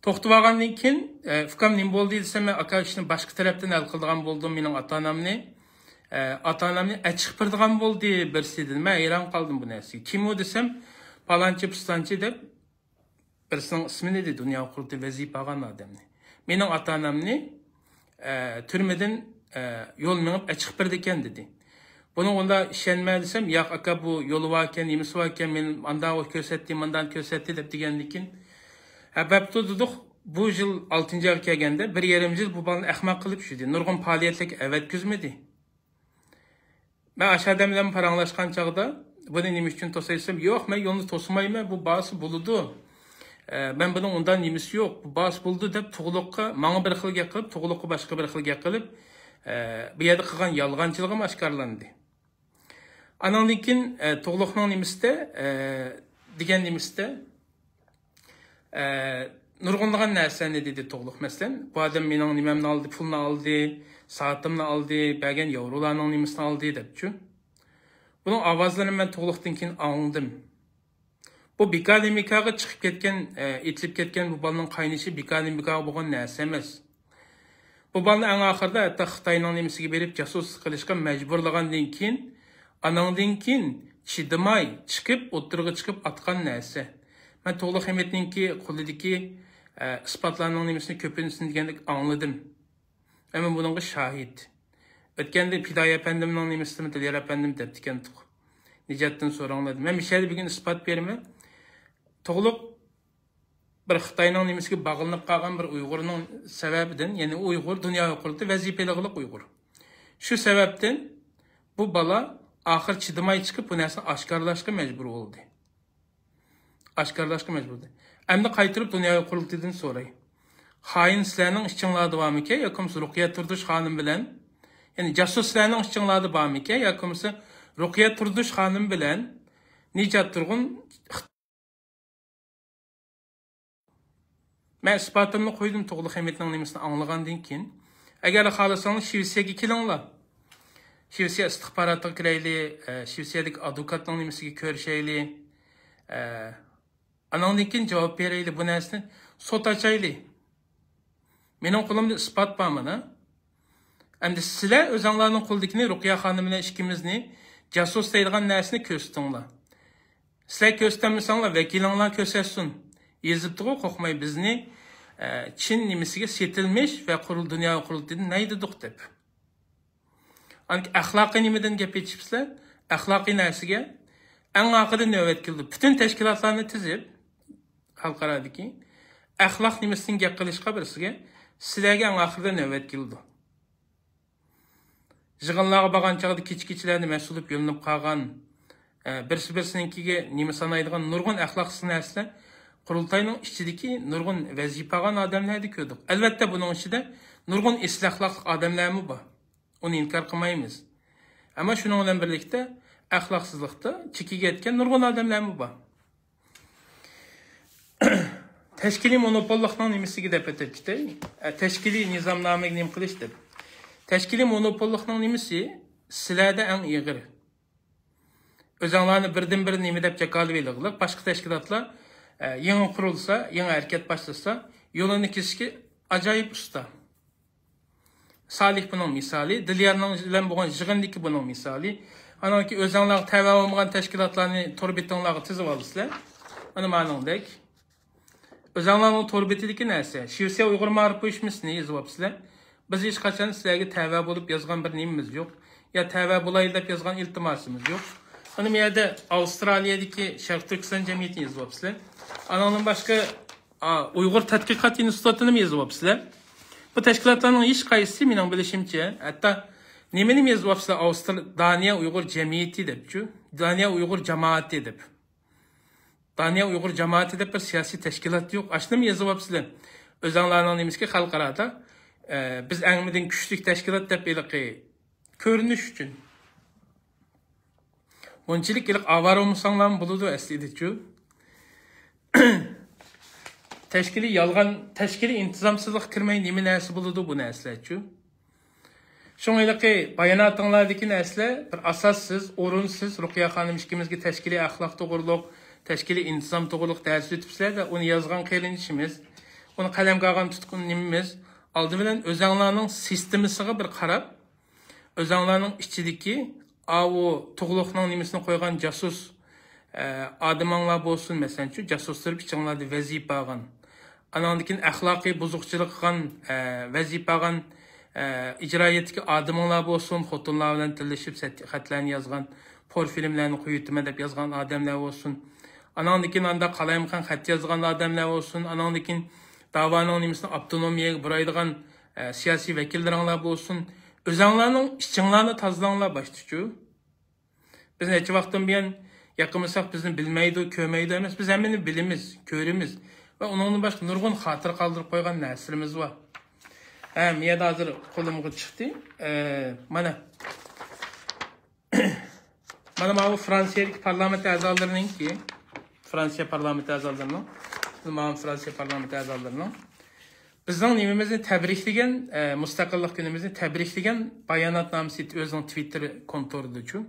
توختىۋالغاندىن كېيىن، ئە، ئۇكام نېمە بولدى دېسەم، مەن ئاكا ئىشنى باشقا تەرەپتىن ھەل قىلىدىغان بولدۇم، مېنىڭ ئاتا-ئانامنى، ئە، ئاتا-ئانامنى ئەچىقىپ بېرىدىغان بولدى بىرسى دېدى. مەن ھەيران قالدىم بۇ نەرسىگە. كىم ئۇ دېسەم، پالانچى، پۇستانچى دەپ، بىرسىنىڭ ئىسمىنى دېدى، دۇنيا قۇرۇلتىيى ۋەزىپە ئالغان ئادەمنى. مېنىڭ ئاتا-ئانامنى، ئە، تۈرمىدىن، ئە، يول مېڭىپ ئەچىقىپ بېرىدىكەن دېدى. بۇنىڭغا ئۇنداق ئىشەنمە دېسەم، ياق ئاكا، بۇ يولى باركەن، نېمىسى باركەن، مېنى ئانداق كۆرسەتتى، مانداق كۆرسەتتى دەپ دېگەندىن كېيىن، ھە، بەپتۇ دېدۇق، بۇ يىل ئالتىنچى ئايغا كەلگەندە بىر يېرىم يىل بۇ بالىنى ئەخمەق قىلىپ يۈردى، نۇرغۇن پائالىيەتلەرگە ئەۋەتكۈزمىدى. مەن ئاشۇ ئادەم بىلەن پاراڭلاشقان چاغدا، بۇنى نېمە ئۈچۈن توسايسەن؟ يوق، مەن يولنى توسىمايمەن، بۇ بارسا بولىدۇ. ئە، مەن بۇنىڭ ئۇنداق نېمىسى يوق، بۇ بارسا بولىدۇ دەپ تۇغلۇققا ماڭا بىر خىل گەپ قىلىپ، تۇغلۇققا باشقا بىر خىل گەپ قىلىپ، ئە، بۇ يەردە قىلغان يالغانچىلىقىم ئاشكارىلاندى. ئانىڭدىن كېيىن، ئە، تۇغلۇقنىڭ نېمىسىدە، ئە، دېگەن نېمىسىدە، ئە، نۇرغۇنلىغان نەرسىلەرنى دېدى تۇغلۇق. مەسىلەن، بۇ ئادەم مېنىڭ نېمەمنى ئالدى، پۇلنى ئالدى، سائىتىمنى ئالدى، بەرگەن ياۋرولارنىڭ نېمىسىنى ئالدى دەپچۇ. بۇنىڭ ئاۋازلىرىنى مەن تۇغلۇقتىن كېيىن ئاڭلىدىم. بۇ بىكار نېمىكاغا چىقىپ كەتكەن، ئە، ئېتىلىپ كەتكەن بۇ بالىنىڭ قاينىشى بىكار نېمىكاغا بولغان نەرسە ئەمەس. بۇ بالىنى ئەڭ ئاخىرىدا ھەتتا خىتاينىڭ نېمىسىگە بېرىپ جاسۇسلۇق قىلىشقا مەجبۇرلىغاندىن كېيىن، ئانىڭدىن كېيىن چىدىماي چىقىپ، ئوتتۇرىغا چىقىپ ئاتقان نەرسە. مەن تۇغلۇق ھېمىتنىڭكى قولىدىكى، ئە، ئىسپاتلارنىڭ نېمىسىنى كۆپىنچىسىنى دېگەندەك ئاڭلىدىم. ھەممە بۇنىڭغا شاھىت. ئۆتكەندە پىدائىي ئەپەندىمنىڭ نېمىسىدىمۇ، دىليار ئەپەندىم دەپتىكەنتۇق. نىجاتتىن سوراڭلار دېدى. مەن مۇشۇ يەردە بۈگۈن ئىسپات بېرىمەن. تۇغلۇق بىر خىتاينىڭ نېمىسىگە باغلىنىپ قالغان بىر ئۇيغۇرنىڭ سەۋەبىدىن، يەنى ئۇيغۇر دۇنيا قۇرۇلتىيى ۋەزىپىلىك ئۇيغۇر. شۇ سەۋەبتىن بۇ بالا ئاخىر چىدىماي چىقىپ، بۇ نەرسىنى ئاشكارىلاشقا مەجبۇر بولدى. ئاشكارىلاشقا مەجبۇر بولدى. ئەمدى قايتۇرۇپ دۇنيا قۇرۇلتىيىدىن سوراي. خائىن سىلەرنىڭ ئىچىڭلاردا بارمىكەن ياكى بولمىسا رۇقىيە تۇردۇش خانىم بىلەن، يەنى جاسۇس سىلەرنىڭ ئىچىڭلاردا بارمىكەن ياكى بولمىسا رۇقىيە تۇردۇش خانىم بىلەن نىجات تۇرغۇن. مەن ئىسپاتىمنى قويدۇم تۇغلۇق ھەمىتنىڭ نېمىسىنى ئاڭلىغاندىن كېيىن. ئەگەر خالىساڭلار شىۋېتسىيەگە كېلىڭلار. شىۋېتسىيە ئىستىخباراتىغا كىرەيلى، ئە، شىۋېتسىيەدىكى ئادۋوكاتنىڭ نېمىسىگە كۆرۈشەيلى. ئە، ئاناڭدىن كېيىن جاۋاب بېرەيلى. بۇ نەرسىنى سوت ئاچايلى. مېنىڭ قولۇمدا ئىسپات بار مانا. ئەمدى سىلەر ئۆزۈڭلارنىڭ قولىدىكىنى، رۇقىيە خانىم بىلەن ئىككىمىزنى جاسۇس دەيدىغان نەرسىنى كۆرسىتىڭلار. سىلەر كۆرسىتەلمىسەڭلار، ۋەكىلىڭلار كۆرسەتسۇن. يېزىپتىغۇ، قورقماي بىزنى، ئە، چىن نېمىسىگە سېتىلمىش ۋە قۇرۇل-، دۇنيا قۇرۇلتىيىدىن نەيدىدۇق دەپ. ئەخلاقىي نېمىدىن گەپ ئېچىپسىلەر؟ ئەخلاقىي نەرسىگە ئەڭ ئاخىرىدا نۆۋەت كېلىدۇ. پۈتۈن تەشكىلاتلارنى تىزىپ، خەلقئارادىكى ئەخلاق نېمىسىدىن گەپ قىلىشقا بىرسىگە، سىلەرگە ئەڭ ئاخىرىدا نۆۋەت كېلىدۇ. يىغىنلارغا بارغان چاغدا كېچە-كېچىلەردە مەست بولۇپ يۆلىنىپ قالغان، ئە، بىرسى-بىرسىنىڭكىگە نېمە سانايدىغان نۇرغۇن ئەخلاقسىز نەرسىلەر قۇرۇلتاينىڭ ئىچىدىكى نۇرغۇن ۋەزىپە ئالغان ئادەملەردە كۆردۇق. ئەلۋەتتە، بۇنىڭ ئىچىدە نۇرغۇن ئېسىل ئەخلاقلىق ئادەملەرمۇ بار. ئۇنى ئىنكار قىلمايمىز. ئەمما شۇنىڭ بىلەن بىرلىكتە ئەخلاقسىزلىقتا چېكىگە يەتكەن نۇرغۇن ئادەملەرمۇ بار. تەشكىلىي مونوپوللۇقنىڭ نېمىسىگە دەپ ئۆتۈپ كېتەي. ئە، تەشكىلىي نىزامنامىگە نېمە قىلىش دەپ. تەشكىلىي مونوپوللۇقنىڭ نېمىسى سىلەردە ئەڭ ئېغىر. ئۆزۈڭلارنى بىردىنبىر نېمە دەپ جاكارلىۋېلىڭلار. باشقا تەشكىلاتلار، ئە، يېڭى قۇرۇلسا، يېڭى ھەرىكەت باشلىسا، يولىنى كېسىشكە ئاجايىپ ئۇستا. سالىھ بۇنىڭ مىسالى، دىليارنىڭ بىلەن بولغان يىغىندىكى بۇنىڭ مىسالى. ئانىڭكى ئۆزۈڭلارغا تەۋە بولمىغان تەشكىلاتلارنى تور بېتىڭلارغا تىزىۋالىسىلەر. ئانا مانىڭدەك. ئۆزۈڭلارنىڭ تور بېتىدىكى نەرسە. شىۋېتسىيە ئۇيغۇر مائارىپ ئۇيۇشمىسىنى يېزىۋاپسىلەر. بىز ھېچقاچان سىلەرگە تەۋە بولۇپ يازغان بىر نېمىمىز يوق. يا تەۋە بولايلى دەپ يازغان ئىلتىماسىمىز يوق. ئانا بۇ يەردە ئاۋسترالىيەدىكى شەرقىي تۈركىستان جەمئىيىتىنى يېزىۋاپسىلەر. ئانىڭدىن باشقا، ئا، ئۇيغۇر تەتقىقات ئىنستىتۇتىنىمۇ يېزىۋاپسىلەر. بۇ تەشكىلاتلارنىڭ ھېچقايسىسى مېنىڭ بىلىشىمچە، ھەتتا نېمىنىمۇ يېزىۋاپسىلەر، ئاۋستر-، دانىيە ئۇيغۇر جەمئىيىتى دەپچۇ، دانىيە ئۇيغۇر جامائىتى دەپ. دانىيە ئۇيغۇر جامائىتى دەپ بىر سىياسىي تەشكىلات يوق. ئاشۇنىمۇ يېزىۋاپسىلەر. ئۆزۈڭلارنىڭ نېمىسىكى خەلقئارادا، ئە، بىز ئەڭمىدىن كۈچلۈك تەشكىلات دەپ ھېلىقى كۆرۈنۈش ئۈچۈن. بۇنچىلىك ھېلىقى ئاۋارە بولمىساڭلارمۇ بولىدۇ ئەسلىدىچۇ. تەشكىلىي يالغان، تەشكىلىي ئىنتىزامسىزلىققا كىرمەي نېمە نەرسە بولىدۇ بۇ نەرسىلەرچۇ؟ شۇڭا ھېلىقى باياناتىڭلاردىكى نەرسىلەر بىر ئاساسسىز، ئورۇنسىز. رۇقىيە خانىم ئىككىمىزگە تەشكىلىي ئەخلاق توغرۇلۇق، تەشكىلىي ئىنتىزام توغرۇلۇق دەرس ئۆتۈپسىلەر-دە، ئۇنى يازغان قېرىندىشىمىز، ئۇنى قەلەمگە ئالغان تۇتقۇن نېمىمىز. ئالدى بىلەن ئۆزەڭلارنىڭ سىستېمىسىغا بىر قاراپ، ئۆزەڭلارنىڭ ئىچىدىكى ئاۋۇ تۇغلۇقنىڭ نېمىسىنى قويغان جاسۇس، ئە، ئادىمىڭلار بولسۇن، مەسىلەنچۇ، جاسۇسلىرى ئىچىڭلاردا ۋەزىپە ئالغان. ئاناندىن كېيىن ئەخلاقىي بۇزۇقچىلىق قىلغان، ئە، ۋەزىپە ئالغان، ئە، ئىجرائىيەتتىكى ئادىمىڭلار بولسۇن، خوتۇنلار بىلەن تىللىشىپ سەت-، خەتلەرنى يازغان، پور فىلىملەرنى قويۇۋېتىمەن دەپ يازغان ئادەملەر بولسۇن. ئاناندىن كېيىن ئاندا قالايمىقان خەت يازغان ئادەملەر بولسۇن. ئاناندىن كېيىن داۋانىڭ نېمىسىنى ئاپتونومىيەگە بۇرايدىغان، ئە، سىياسىي ۋەكىللىرىڭلار بولسۇن. ئۆزەڭلارنىڭ ئىچىڭلارنى تازىلاڭلار باشتىچۇ. بىز نەچچە ۋاقىتتىن بۇيان ياقىمىساق بىزنى بىلمەيدۇ، كۆرمەيدۇ ئەمەس، بىز ھەممىنى بىلىمىز، كۆرىمىز. ۋە ئۇنىڭدىن باشقا نۇرغۇن خاتىرە قالدۇرۇپ قويغان نەرسىلىرىمىز بار. ھە، مىيەدە ھازىر قولۇمغا چىقتى. ئە، مانا. مانا ماۋۇ فرانسىيەدىكى پارلامېنت ئەزالىرىنىڭكى، فرانسىيە پارلامېنت ئەزالىرىنىڭ، ماۋۇ فرانسىيە پارلامېنت ئەزالىرىنىڭ بىزنىڭ نېمىمىزنى تەبرىكلىگەن، ئە، مۇستەقىللىق كۈنىمىزنى تەبرىكلىگەن باياناتنامىسى ئۆزىنىڭ تىۋىتتېر كونتورىدىچۇ.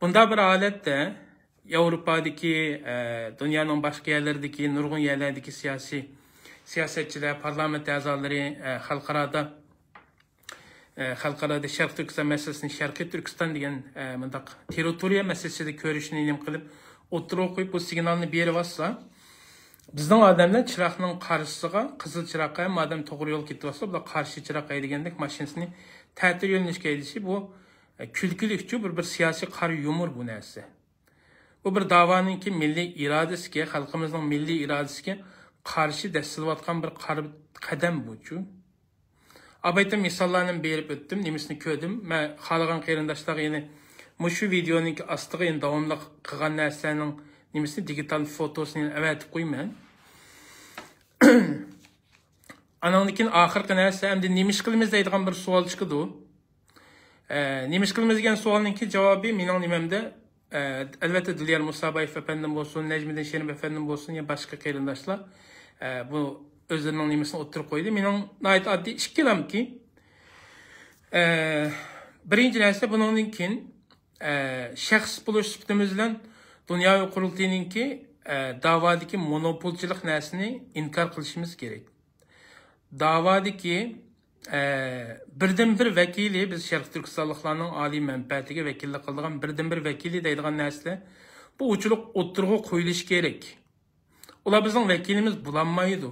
بۇنداق بىر ھالەتتە ياۋروپادىكى، ئە، دۇنيانىڭ باشقا يەرلىرىدىكى، نۇرغۇن يەرلەردىكى سىياسىي، سىياسەتچىلەر، پارلامېنت ئەزالىرى، ئە، خەلقئارادا، ئە، خەلقئارادا شەرقىي تۈركىستان مەسىلىسىنى شەرقىي تۈركىستان دېگەن، ئە، مۇنداق تېررىتورىيە مەسىلىسىدە كۆرۈشىنى نېمە قىلىپ ئوتتۇرىغا قويۇپ، بۇ سىگنالنى بېرىۋاتسا، بىزنىڭ ئادەملەر چىراغنىڭ قارشىسىغا، قىزىل چىراغقا، ھەممە ئادەم توغرا يول كېتىۋاتسا، بۇلار قارشى چىراغ ھەيدىگەندەك ماشىنىسىنى تەتۈر يۆنىلىشكە ھەيدىشى، بۇ، ئە، كۈلكىلىكچۇ، بىر، بىر سىياسىي قارا يۇمۇر بۇ نەرسە. بۇ بىر داۋانىڭكى مىللىي ئىرادىسىگە، خەلقىمىزنىڭ مىللىي ئىرادىسىگە قارشى دەسسىلىۋاتقان بىر قارا قەدەم بۇچۇ. ئاۋايتىم مىساللارنى بېرىپ ئۆتتۈم، نېمىسىنى كۆردۈم. مەن خالىغان قېرىنداشلارغا يەنە مۇشۇ ۋىدېونىڭكى ئاستىغا يەنە داۋاملىق قىلغان نەرسىلەرنىڭ نېمىسىنى، دىگىتال فوتوسىنى يەنە ئەۋەتىپ قويىمەن. ئانىڭدىن كېيىن ئاخىرقى نەرسە، ئەمدى نېمە ئىش قىلىمىز دەيدىغان بىر سوئال چىقىدۇ. ئە، نېمە ئىش قىلىمىز دېگەن سوئالنىڭكى جاۋابى مېنىڭ نېمەمدە، ئە، ئەلۋەتتە، دىليار مۇسابايېف ئەپەندىم بولسۇن، نەجمىدىن شېرىپ ئەپەندىم بولسۇن، يا باشقا قېرىنداشلار، ئە، بۇ ئۆزلىرىنىڭ نېمىسىنى ئوتتۇرىغا قويدى. مېنىڭ ناھايىتى ئاددىي ئىككىلامكى، ئە، بىرىنچى نەرسە، بۇنىڭدىن كېيىن، ئە، شەخس بولۇش سۈپىتىمىز بىلەن دۇنياۋى قۇرۇلتىيىنىڭكى، ئە، داۋادىكى مونوپولچىلىق نەرسىنى ئىنكار قىلىشىمىز كېرەك. داۋادىكى، ئە، بىردىنبىر ۋەكىلى، بىز شەرقىي تۈركىستانلىقلارنىڭ ئالىي مەنپەئەتىگە ۋەكىللىك قىلىدىغان بىردىنبىر ۋەكىلى دەيدىغان نەرسىلەر بۇ ئوچۇق ئوتتۇرىغا قويۇلۇشى كېرەك. ئۇلار بىزنىڭ ۋەكىلىمىز بولالمايدۇ.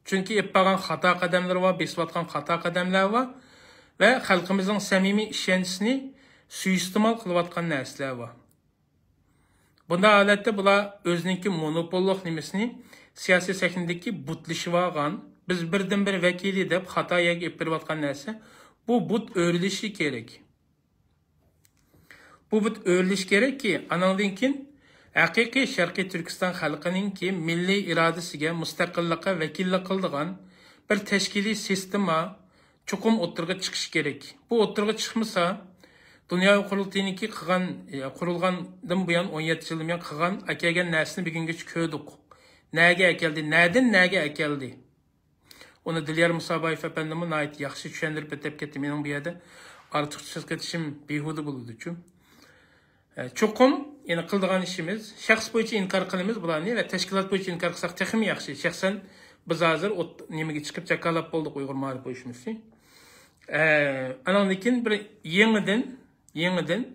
چۈنكى ئېلىپ بارغان خاتا قەدەملىرى بار، بېسىۋاتقان خاتا قەدەملەر بار ۋە خەلقىمىزنىڭ سەمىمىي ئىشەنچىسىنى سۇيىئىستېمال قىلىۋاتقان نەرسىلەر بار. بۇنداق ھالەتتە بۇلار ئۆزىنىڭكى مونوپوللۇق نېمىسىنى، سىياسىي سەھنىدىكى بۇتلىشىۋالغان، بىز بىردىنبىر ۋەكىلى دەپ خاتا يەرگە ئېلىپ بېرىۋاتقان نەرسە، بۇ بۇت ئۆرۈلۈشى كېرەك. بۇ بۇت ئۆرۈلۈشى كېرەككى، ئانىڭدىن كېيىن ھەقىقىي شەرقىي تۈركىستان خەلقىنىڭكى مىللىي ئىرادىسىگە، مۇستەقىللىققا ۋەكىللىك قىلىدىغان بىر تەشكىلىي سىستېما، چوقۇم ئوتتۇرىغا چىقىشى كېرەك. بۇ ئوتتۇرىغا چىقمىسا، دۇنيا قۇرۇلتىيىنىڭكى قىلغان، قۇرۇلغاندىن بۇيان، ئون يەتتە يىلدىن بۇيان قىلغان، ئەكەلگەن نەرسىنى بۈگۈنگىچە كۆردۇق. نەگە ئەكەلدى؟ نەدىن نەگە ئەكەلدى؟ ئۇنى دىليار مۇسابايېف ئەپەندىمۇ ناھايىتى ياخشى چۈشەندۈرۈپ ئۆتۈپ كەتتى. مېنىڭ بۇ يەردە ئارتۇقچە سۆز قېتىشىم بىھۇدە بولىدۇچۇ. ئە، چوقۇم، يەنى قىلىدىغان ئىشىمىز، شەخس بويىچە ئىنكار قىلىمىز بۇلارنى ۋە تەشكىلات بويىچە ئىنكار قىلساق تېخىمۇ ياخشى. شەخسەن بىز ھازىر ئوت-، نېمىگە چىقىپ جاكارلاپ بولدۇق ئۇيغۇر مائارىپ ئۇيۇشمىسى. ئە، ئانىڭدىن كېيىن بىر يېڭىدىن، يېڭىدىن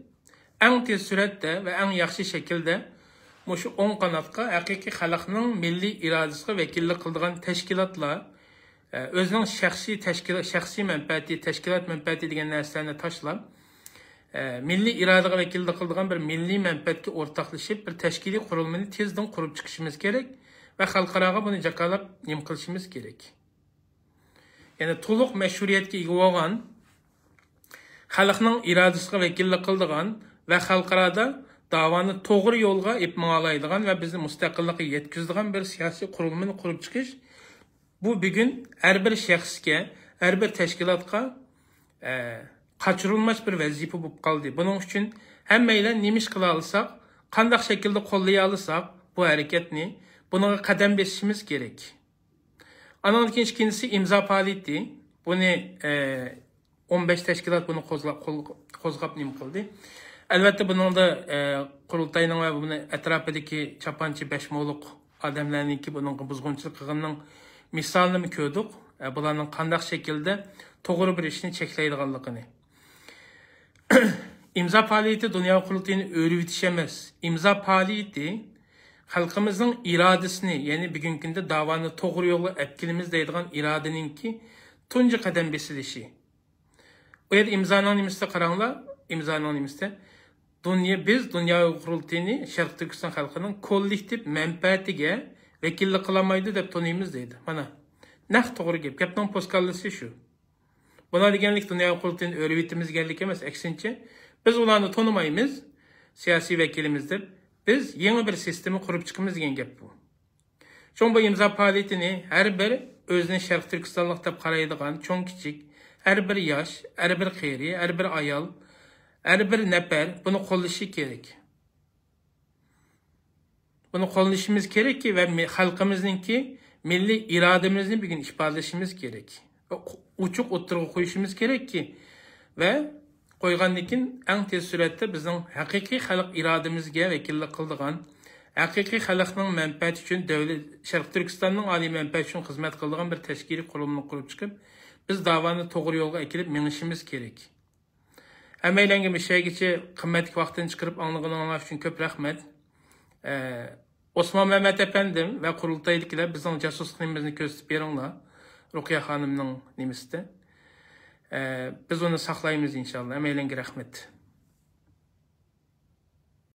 ئەڭ تېز سۈرئەتتە ۋە ئەڭ ياخشى شەكىلدە مۇشۇ ئوڭ قاناتقا، ھەقىقىي خەلقنىڭ مىللىي ئىرادىسىغا ۋەكىللىك قىلىدىغان تەشكىلاتلار، ئە، ئۆزىنىڭ شەخسىي تەشكىلات، شەخسىي مەنپەئەتى، تەشكىلات مەنپەئەتى دېگەن نەرسىلەرنى تاشلاپ، ئە، مىللىي ئىرادىگە ۋەكىللىك قىلىدىغان بىر مىللىي مەنپەئەتكە ئورتاقلىشىپ، بىر تەشكىلىي قۇرۇلمىنى تېزدىن قۇرۇپ چىقىشىمىز كېرەك ۋە خەلقئاراغا بۇنى جاكارلاپ نېمە قىلىشىمىز كېرەك. يەنى تولۇق مەشھۇرىيەتكە ئىگە بولغان، خەلقنىڭ ئىرادىسىغا ۋەكىللىك قىلىدىغان ۋە خەلقئارادا داۋانى توغرا يولغا ئېلىپ ماڭالايدىغان ۋە بىزنى مۇستەقىللىققا يەتكۈزىدىغان بىر سىياسىي قۇرۇلمىنى قۇرۇپ چىقىش، بۇ بۈگۈن ھەر بىر شەخسكە، ھەر بىر تەشكىلاتقا، ئە، قاچۇرۇلماس بىر ۋەزىپە بولۇپ قالدى. بۇنىڭ ئۈچۈن ھەممەيلەن نېمە ئىش قىلالىساق، قانداق شەكىلدە قوللىيالىساق بۇ ھەرىكەتنى، بۇنىڭغا قەدەم بېسىشىمىز كېرەك. ئانىڭدىن كېيىن ئىككىنچىسى ئىمزا پائالىيىتى. بۇنى، ئە، ئون بەش تەشكىلات بۇنى قوزغاپ، قول-، قوزغاپ نېمە قىلدى. ئەلۋەتتە، بۇنىڭدا، ئە، قۇرۇلتاينىڭ ۋە بۇنى ئەتراپىدىكى چاپانچى بەشمۇلۇق ئادەملەرنىڭكى بۇنىڭغا بۇزغۇنچىلىق قىلغىنىنىڭ مىسالىنىمۇ كۆردۇق. ئە، بۇلارنىڭ قانداق شەكىلدە توغرا بىر ئىشنى چەكلەيدىغانلىقىنى. ئىمزا پائالىيىتى دۇنيا قۇرۇلتىيىنى ئۆرۈۋېتىش ئەمەس. ئىمزا پائالىيىتى خەلقىمىزنىڭ ئىرادىسىنى، يەنى بۈگۈنكى كۈندە داۋانى توغرا يولغا ئەپ كېلىمىز دەيدىغان ئىرادىنىڭكى تۇنجى قەدەم بېسىلىشى. ئۇ يەردە ئىمزانىڭ نېمىسىدە قاراڭلار، ئىمزانىڭ نېمىسىدە، دۇنيا، بىز دۇنيا قۇرۇلتىيىنى شەرقىي تۈركىستان خەلقىنىڭ كوللېكتىپ مەنپەئەتىگە ۋەكىللىك قىلالمايدۇ دەپ تونۇيمىز دەيدۇ. مانا، نەق توغرا گەپ. گەپنىڭ پوسكاللىسى شۇ. بۇلار دېگەنلىك دۇنيا قۇرۇلتىيىنى ئۆرۈۋېتىمىز دېگەنلىك ئەمەس، ئەكسىنچە، بىز ئۇلارنى تونۇمايمىز. سىياسىي ۋەكىلىمىز دەپ، بىز يېڭى بىر سىستېما قۇرۇپ چىقىمىز دېگەن گەپ بۇ. شۇڭا بۇ ئىمزا پائالىيىتىنى ھەر بىر ئۆزىنى شەرقىي تۈركىستانلىق دەپ قارايدىغان چوڭ كىچىك، ھەر بىر ياش، ھەر بىر قېرى، ھەر بىر ئايال، ھەر بىر نەپەر بۇنى قوللىشى كېرەك. بۇنى قوللىشىمىز كېرەككى ۋە مە-، خەلقىمىزنىڭكى مىللىي ئىرادىمىزنى بۈگۈن ئىپادىلىشىمىز كېرەك. ئوچۇق ئوتتۇرىغا قويۇشىمىز كېرەككى ۋە قويغاندىن كېيىن ئەڭ تېز سۈرئەتتە بىزنىڭ ھەقىقىي خەلق ئىرادىمىزگە ۋەكىللىك قىلىدىغان، ھەقىقىي خەلقنىڭ مەنپەئەتى ئۈچۈن دۆلەت، شەرقىي تۈركىستاننىڭ ئالىي مەنپەئەتى ئۈچۈن خىزمەت قىلىدىغان بىر تەشكىلىي قۇرۇلمىنى قۇرۇپ چىقىپ، بىز داۋانى توغرا يولغا ئەكېلىپ مېڭىشىمىز كېرەك. ھەممەيلەنگە مۇشەگىچە قىممەتلىك ۋاقتىنى چىقىرىپ ئاڭلىغىنىڭلار ئۈچۈن كۆپ رەھمەت. ئە، ئوسمان مەمەت ئەپەندىم ۋە قۇرۇلتايدىكىلەر بىزنىڭ جاسۇسلۇق نېمىمىزنى كۆرسىتىپ بېرىڭلار. رۇقىيە خانىمنىڭ نېمىسىدە. ئە، بىز ئۇنى ساقلايمىز ئىنشاللا. ھەممەيلەنگە رەھمەت.